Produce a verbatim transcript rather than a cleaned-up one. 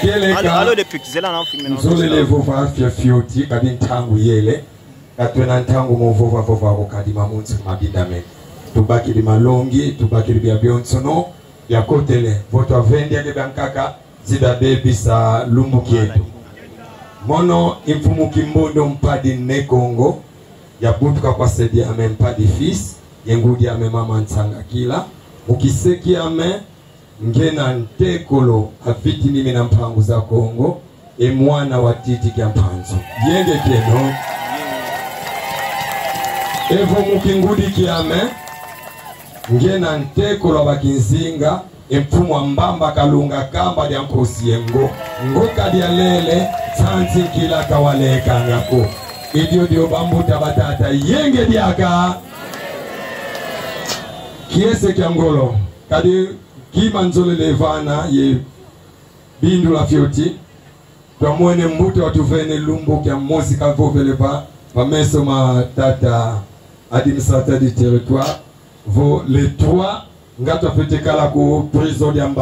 Kieleka. Allô, allô, député, zela na filme na nzolele vova fioti, kadi ntangu yele. Ka twena ntangu mo vova vova ko, kadi mamuntu mabindamene. Tubakidi malongi, tubakidi bia bionsono, bia kotele. Vo twavendi ake bia nkaka, zida bebisa lumbu kieto. Mono i Mfumu Kimbondo Mpadi Ne Kongo, yabutuka kwa se diame Mpadi Fils, ye ngudi ame Mama Nsangakila, mu kise kiame, ngiena ntekolo aviti mimi na mpangu za Kongo, e mwana wa titi kia Mpanzu. Yenge kieno. Evo mu kingudi kiame, ngiena ntekolo a bakinzinga, e Mfumu a Mbamba Kalunga Kamba dia Nkosi ye Ngo. Ngo ka dialele, nsansi nkila ka walekanga ko. I diodio bambuta batata, yenge diaka. Kiese kia ngolo, kadi kima nzolele vana ye bindula fioti. Twamwene mbuta watuvene lumbu kia mosi kavovele va, va meso ma tata administrateur du territoire, vo le trois, nga twafwete kala ku prison dia Mba-